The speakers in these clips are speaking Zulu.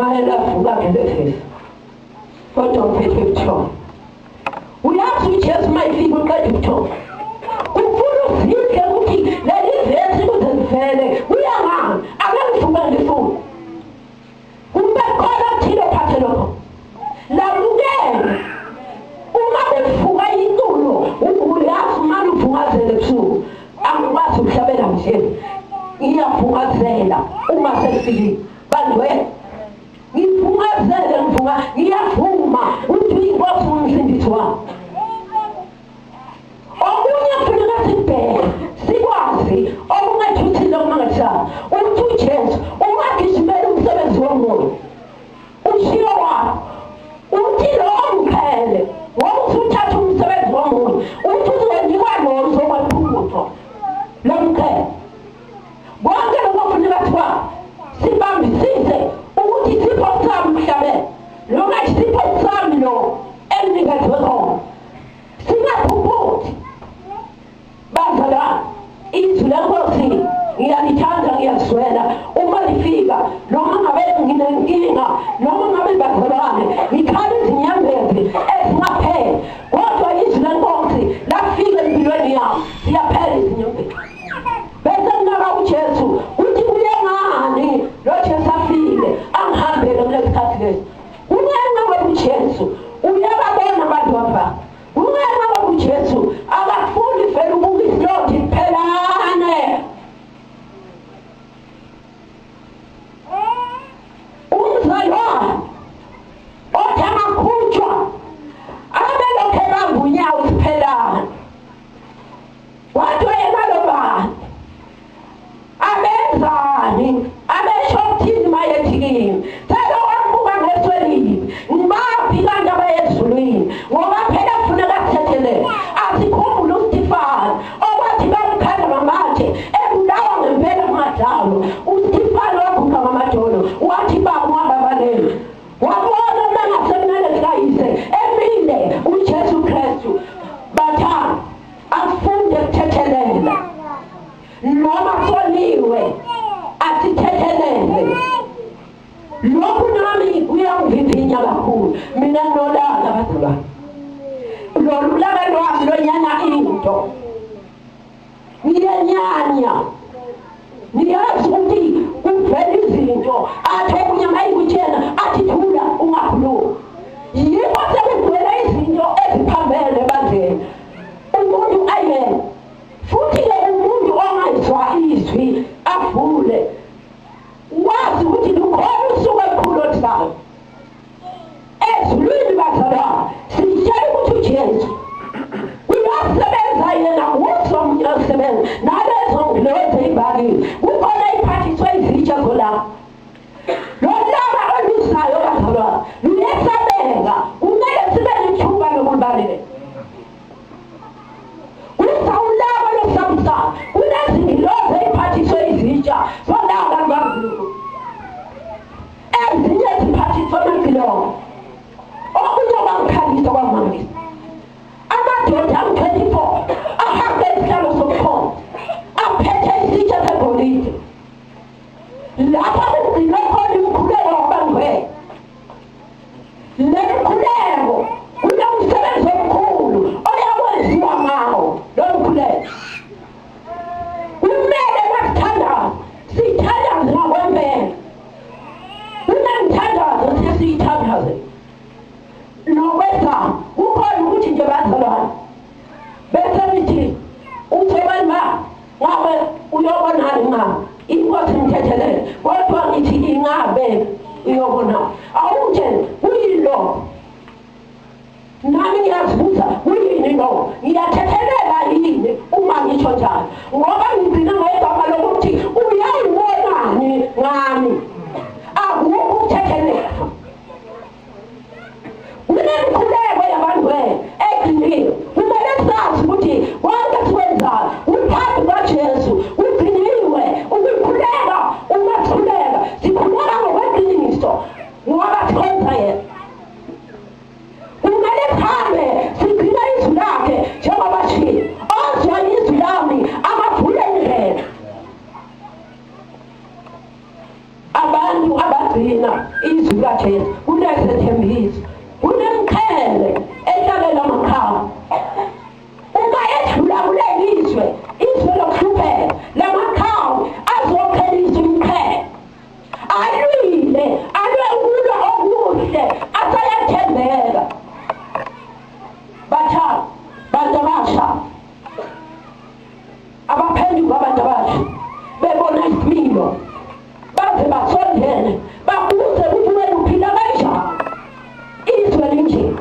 Maye lavuka ngelevesi kodwa uphethwe buthongo. Uyazi uJesu uma efika uqeda ubuthongo. Ufuna uzindle ukuthi leli vesi kuze livele kuya ngani ake ngivuke ngifune. Kube khona okuthile ophathe lokho. Lamukele. Uma bevuka iculo uyazi umane uvungazele ebusuku. Angikwazi ukuhlabela nje. Ngiyavungazela uma sekufikile. Bangcwele. Ngivungazele ngivunga ngiyavuma ukuthi uyinkosi umsindisi wami. Okunye kufuneka sikubheke sikwazi okungethuthile okumangalisayo ukuthi uJesu ungagijimela umsebenzi womoya ushiyo wakho uthi lowo mqhele ngoba usuthatha umsebenzi womoya uthi uzonikwa lo uzokwephuthwa lo mqhele. Konke lokho kufuneka kuthiwa sibambisise ukuthi isipho sami mhlabeni noma isipho sami lo enginikezwe khona singaphuphuthi. Bazalwane, izwi lenkosi ngiyalithanda ngiyazwela uma lifika noma ngabe nginenkinga noma ngabe bazalwane ngikhala izinyembezi ezingapheli kodwa izwi lenkosi lafika empilweni yami ziyaphela izinyembezi. Bese kunaka uJesu uthi kuye ngani lo Jesu afike angihambele kulesikhathi lesi. Kungenxa ngoba uJesu uyababona abantu ababa. Kungenxa ngoba uJesu akafuni vele ukuba isilonda iphelane. Umzalwane othi angakhutshwa abe lokhu ebamba unyawo isiphelane. Wathi wayena lo bani abenzani abesho ukuthini mayethi kimi selowambuka ngeso elibi ngibaphi kanti abayezulwini ngoba phela kufuneka sithethelele asikhumbule uStifani okwathi bamkhanda ngamatshe ebulawa ngempela kungadlalwa uStifani waguqa ngamadolo wathi baba ungababaleli wabona uma ngasemnene sikayise emile uJesu Kristu bathanda afunde ukuthethelela noma soniwe asithethelele lokhu nami kuyangivivinya kakhulu mina nolaka bazalwane lolu laka lwami lonyana into ngiyanyanya ngiyazi ukuthi kuvela izinto athi okunye mayikutshena athi thula ungakhulumi yikho sekugcwele izinto eziphambene ebandleni umuntu ayena futhi-ke umuntu ongayizwa izwi avule wazi ukuthi lukhona usuku olukhulu oluzayo ezulwini bazalwane sitshela ukuthi uJesu uyasebenza yena uzomunye osebenza nalezo ngilozi ey'baliwe kukhona iphathiswe izitsha zolapho lolaka oluzayo bazalwane luyesabeka kumele sibe nethuba lokulibaleka kuza ulaka losabisayo kunezingilozi ey'phathiswe izitsha zolaka lukaNkulunkulu ezinye ziphathiswe amacilongo okunye kwangikhalisa kwangimangalisa amadoda angu-24 ahambe isihlalo sobukhosi aphethe isitsha segolide lapha kugcinwe khona imikhuleko wabangcwele le mikhuleko kunomsebenzi omkhulu oyakwenziwa ngawo lo mkhuleko kumele masithandaze sithandaze ngokwempela kunemthandazo siye siyithandaze nokwezama kukhona ukuthi nje bazalwane bese nithi uthobani ma ngabe uyobonani ngabe inkosi imthethelele kodwa ngithi ingabe uyobonani awungitshele kuyini lokho nami ngiyazibuza kuyini lokho ngiyathethelela yini uma ngisho njalo ngoba ngigcina ngegama lokuthi uyayibonani ngami akukho ukuthethelela kunemikhuleko yabangcwele egciniwe kumele sazi ukuthi konke sikwenzayo kuphambi kwaJesu kugciniwe ukukhuleka uma sikhuleka sikhuleka ngokweqiniso ngoba sikhonza yena kumele sihambe sigcina izwi lakhe njengoba shilo ozwa izwi lami akavule indlela abantu abagcina izwi Izwi likaJesu kunesethembiso, kunemqhele ehlalela amaqhawe. Uma edlula kuleli izwe, izwe lokuhlupheka, lamaqhawe azoqhelisa umqhele. Alwile, alwe ukulwa okuhle, asayathembeka. Batha, bantu abasha, abaphenduka abantu abasha, bebona isimilo, baze basondele, babuze ukuthi wena uphila kanjani. Izwe linje,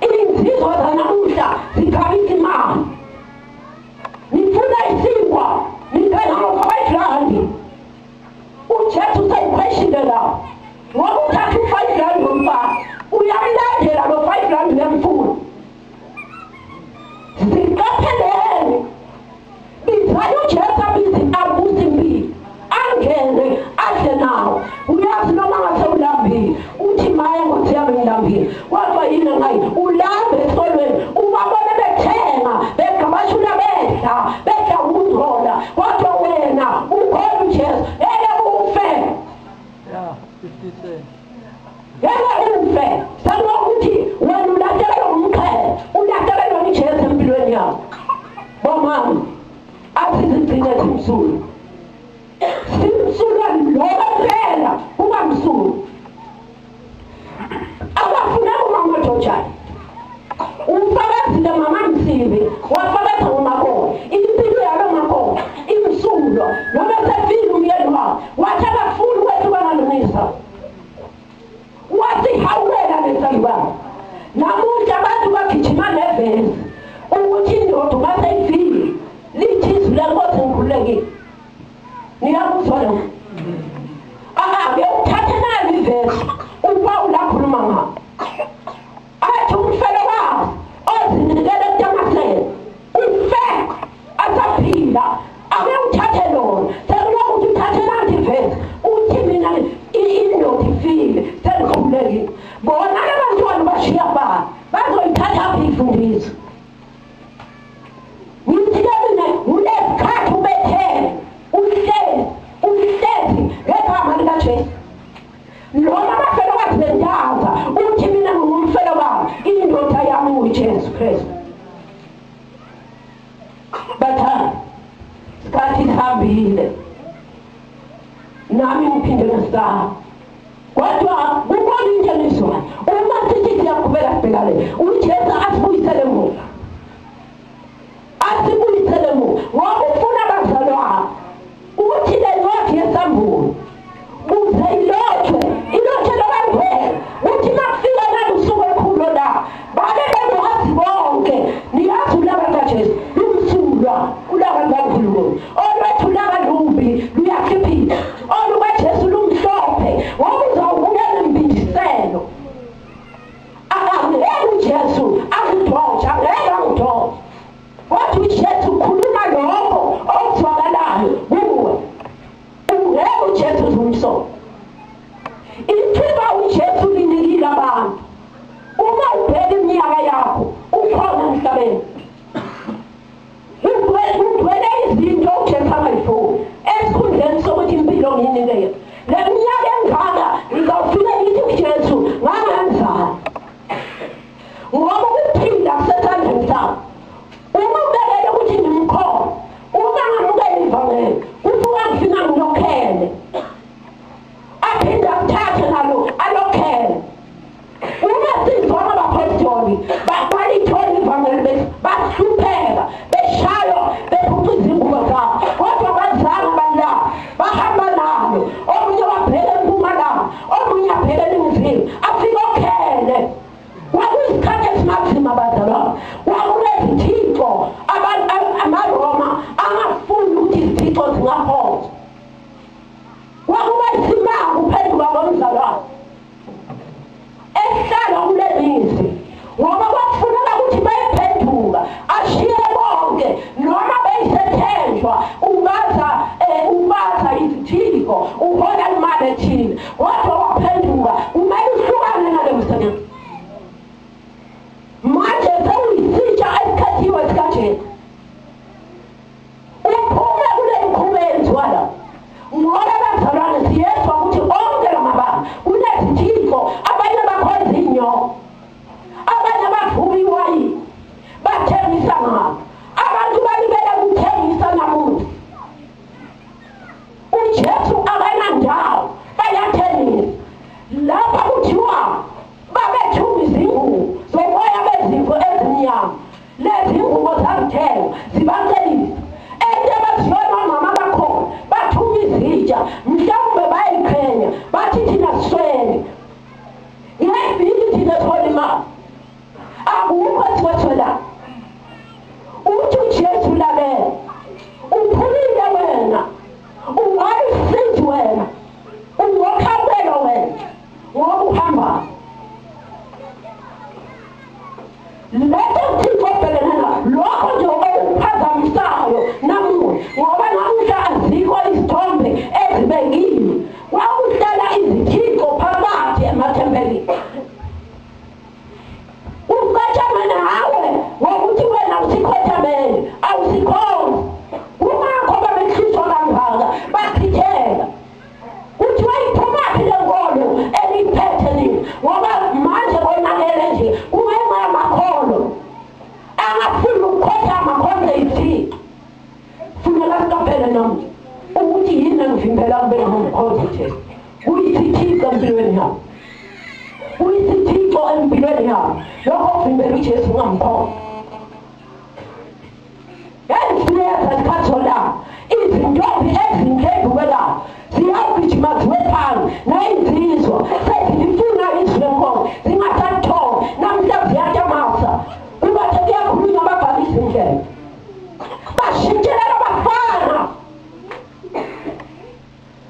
insizwa zanamuhla zikhabisa imali. Nifuna isinkwa, nithenga ngo-5 rand. UJesu useyikhweshile la. Ngoba uthatha u-5 rand womfana, uyamlandela lo 5 rand uyamfuna. Siqapheleni. Bizani uJesu abize abuze impilo. Angene adle nawo. Uyazi noma ngase ulambile, uthi maye ngothi yami ngilambile. Kodwa yini ngayi? Ulambe esikolweni, ubabone bethenga, begqabashula bedla, bedla ukungcola. Kodwa wena ukhona uJesu, ngeke ufe. Yeah, 50 cents. Ngeke ufe. Sekunokuthi wena ulahlekelwa umqhele, ulahlekelwa uJesu empilweni yakho. Bomama, asizigcine simsulwa. Simsulwa lokho kuphela, kungamsulwa. Abafuneka umama Jojane. Umfakazile mama Msibi, wafakaza ngomakoti. Impilo yalo makoti imsulwa, noma sefile umyeni wakhe, wathi akafuni ukwehlukana nomisa. Wathi hawukela lesaliwane. Namuhla abantu bagijima nevesi ukuthi indoda uma seyifile lithi izwi lenkosi ngikhululekile. Niyakuzwa lokho? Ake uthathe nali ivesi uPawulu akhuluma ngalo. Athi umfelokazi ozinikele ekutamaseni ufe asaphila. Ake uthathe lona. Sekulokuthi uthathe nanti ivesi uthi mina indoda ifile sengikhululekile. Bona ke bantwana bashiya bani bazoyithatha phi imfundiso? Ngithi ke mina kulesikhathi ubethele uhlezi uhlezi ngegama likaJesu. Noma abafelokazi bendaza uthi mina ngingumfelokazi, indoda yami nguJesu Kristu. Bathanda, isikhathi sihambile, nami ngiphinde ngisaba. Kodwa kukhona into engizwayo, uma sithi siyaqhubeka sibheka le, uJesu asibuyisele emuva. Asibuyisele emuva ngoba ufuna abazalwane ukuthi le ncwadi yesambulo kuze ilotshwe, ilotshwe lokangcwele, ukuthi uma kufika nalusuku olukhulu la babe bengazi bonke. Niyazi ulaka lukaJesu lumsulwa, ulaka lukaNkulunkulu. Olwethu ulaka lubi luyakhiphika, olukaJesu lumhlophe ngoba uzawubuya nempindiselo. Angeke uJesu angidonse, angeke angidonse. Kodwa uJesu ukhuluma lokho okuzwakalayo kuwe. Ungeke uJesu uzumsole. Ithuba uJesu linikile abantu. Uma ubheka iminyaka yakho ukhona emhlabeni, ugcwele izinto uJesu angayifuni. Esikhundleni sokuthi impilo ngiyinike yena, le minyaka engaka ngizawufika ngithi kuJesu ngangenzani? Ngoba ukuphila kusesandleni sakho. Uma ubekele ukuthi ngimkhona, uma ngamukela ivangeli, kusuka ngifika ngilokhele. Aphinde akuthathe nalo alokhele. izithixo, abanye bakhonza inyoka, abanye bavuba iwayini, bathengisa ngalo. Abantu balibele ukuthengisa namuhla. UJesu akanandawo, bayathengisa. Lapha kuthiwa babethunga izingubo zomoya bezimvu ezimnyama. Lezi ngubo zazithengwa zibacelisa. Ento abaziyona omama bakhona bathunga izitsha, mhlawumbe bayayiqhenya, bathi thina siswele. Ngiyayibhiki thina sithola imali. Akukho esikwethwelayo. Uthi uJesu lalela, uphumile wena, ungayisizi wena, ungokhabelo wena, ngoba uhamba. Letho uThixo obhekene nakho, lokho nje okuphazamisayo namuhla, ngoba namuhla azikho izithombe ezibekiwe. Kwakuhlala izithixo phakathi emathempelini. Ucatshangwe nawe ngokuthi wena usikhothamele, awusikhonzi. Kungakho babehlushwa kangaka, bachitheka. Kuthiwa iphumaphi le nkolo eniyiphethe nina, ngoba manje konakele nje kungenxa yamakholo angafuni ukukhothama khonze izithixo. Funeka siqaphele namuhla ukuthi yini engivimbela kube ngumkhonzi uJesu. Kuyisithixo empilweni yami, kuyisithixo empilweni yami, lokho kuvimbela uJesu ungamkhonzi. Ngiyeza isikhathi solaka, izintombi ezinhle ey'bukekayo ziyawugijima ziwe phansi, ney'nsizwa sezilifuna izwi lenkosi zingasalitholi. Namhla ziyatamasa kuba sekuyakhulunywa babhala izindlela, bashintshelela abafana,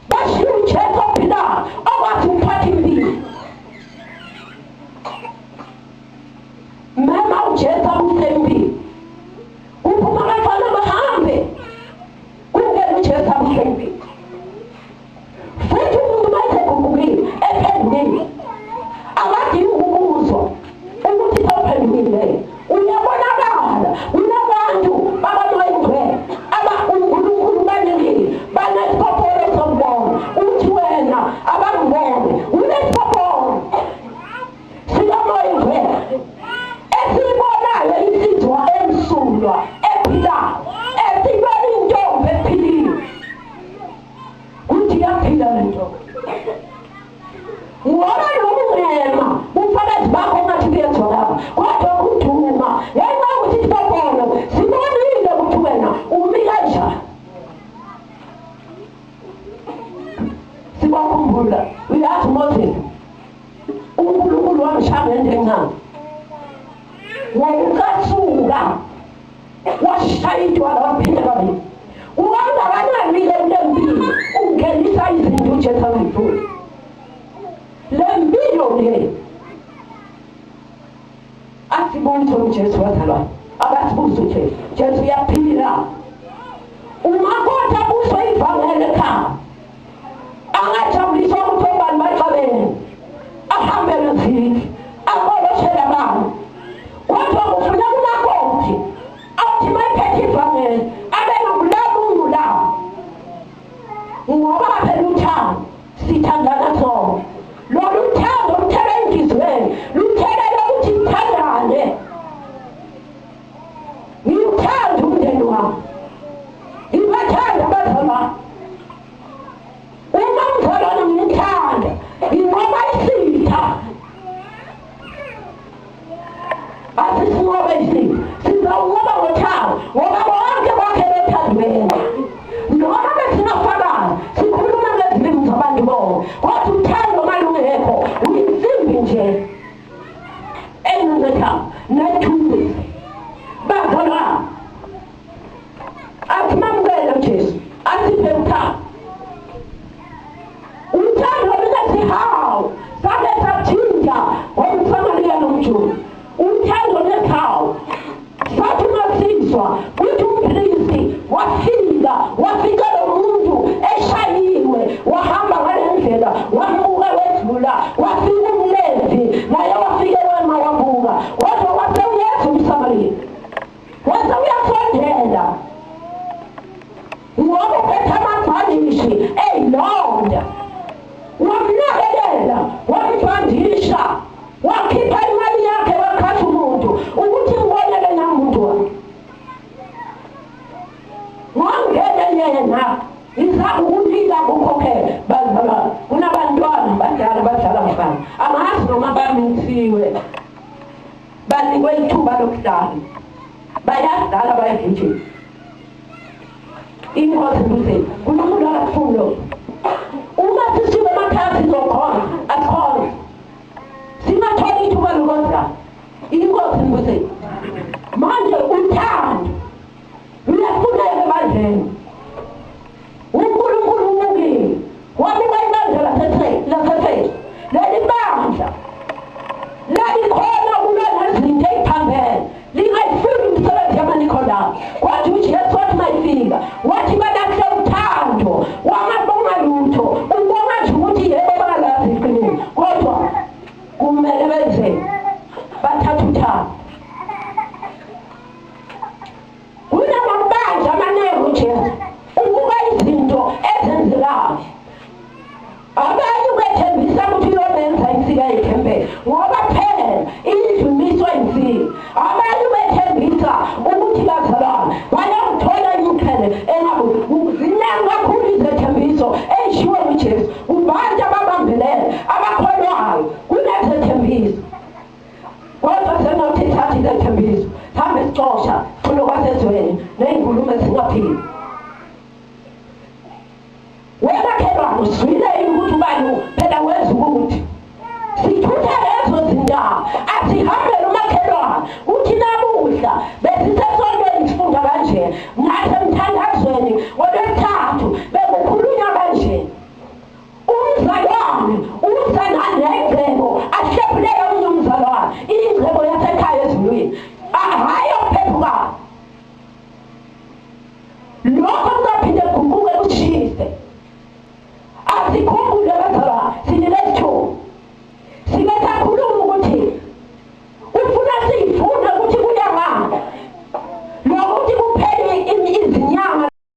bashiya uJesu ophilayo okwazi ukuphatha impilo. Mema uJesu abuse impilo, kuphuma abafana bahambe, kungena uJesu abuse impilo. Futhi umuntu uma eseguqukile ephendukile, akadingi ukubuzwa ukuthi sewuphendukile. Uyabonakala kunabantu bakaMoya oNgcwele aba uNkulunkulu banikile, banesiphopholo sokubona. Uthi wena abangibone, unesiphopholo sikaMoya oNgcwele esiyibonayo insizwa emsulwa ephilayo, esibona intombi ephilile, kuthi iyaphila le ntombi. Ngoba noma ungema ubufakazi bakho ngathi buyezwakala, kodwa kuduma ngenxa yokuthi isiphopholo sibonile ukuthi wena umi kanjani. Sibakhumbula, uyazi Moses, uNkulunkulu wamshaya ngento encane, ngokucasuka washaya idwala waphinda kabili. Kungakanani-ke kule mpilo ungenisa izinto uJesu angayifuni. Le mpilo le asibuze uJesu wazalwane, akasibuze uJesu. Jesu uyaphila. Umakoti abuzwe ivangeli ekhaya, angajabuliswa ukuthi obani baxabene, ahambe nezindlu, akoloshele abantu. Kodwa kufuneka umakoti athi mayiphethe ivangeli abe nokulamula, ngoba phela uthando sithandana sonke. Lolu thando luthela enhliziyweni, luthelela ukuthi sithandane. Ngiwuthanda umndeni wami, ngibathanda abazalwane. Uma umzalwane ngimthanda, nginqoba isitha. Asisinqobe isitha, sizawunqoba ngothando, ngoba bonke bakhele othandweni. Noma besingafakazi, sikhuluma ngezilimi zabantu bonke, kodwa uthando malungekho uyinsimbi nje engincethayo nethusi. Bazalwane, asimamukele uJesu, asiphe uthando. Uthando lunesihawu, sake sathinta ngomSamariya nomJuda. Uthando lesihawu, sathi masizwa kuthi umpristi wafika, wafika lo muntu eshayiwe, wahamba ngale ndlela, wambuka wedlula, wafika umLevi Angazi noma bamisiwe, banikwe ithuba lokudlala, bayadlala, bayagijima. Inkosi ibusise. Unkulunkulu akakufuni lokho. Uma sisuka emakhaya sizokhona, asikhona, singathola ithuba lokodlala. Inkosi ibusise. Manje uthando luyafuneka ebandleni. UNkulunkulu ubukile, wabuka ibandla laseSesu. Leli bandla lalikhona kulwa nezinto ey'phambene, lingayifuni imisebenzi yamaNikolai. Kwathi uJesu wathi mayifika, wathi balahle uthando. Wangabonga lutho, ubonga nje ukuthi yebo, bangalazi iqiniso, kodwa kumele benzeni? Bathathe uthando. Kunamabandla amaningi. UJesu ubuka izinto ezenzekayo. Abanye ubethembisa ukuthi uyobenza insika yethempeli, ngoba phela indlu imiswa insika. Abanye ubethembisa ukuthi bazalwane bayawuthola imiqhele engabu. Ziningi kakhulu izethembiso ey'shiwo nguJesu kubantu ababambelele, abakholwayo kunezethembiso. Kodwa sengathi thatha izethembiso, sihambe sicosha, funa kwasezweni ney'nkulumo ezingaphili.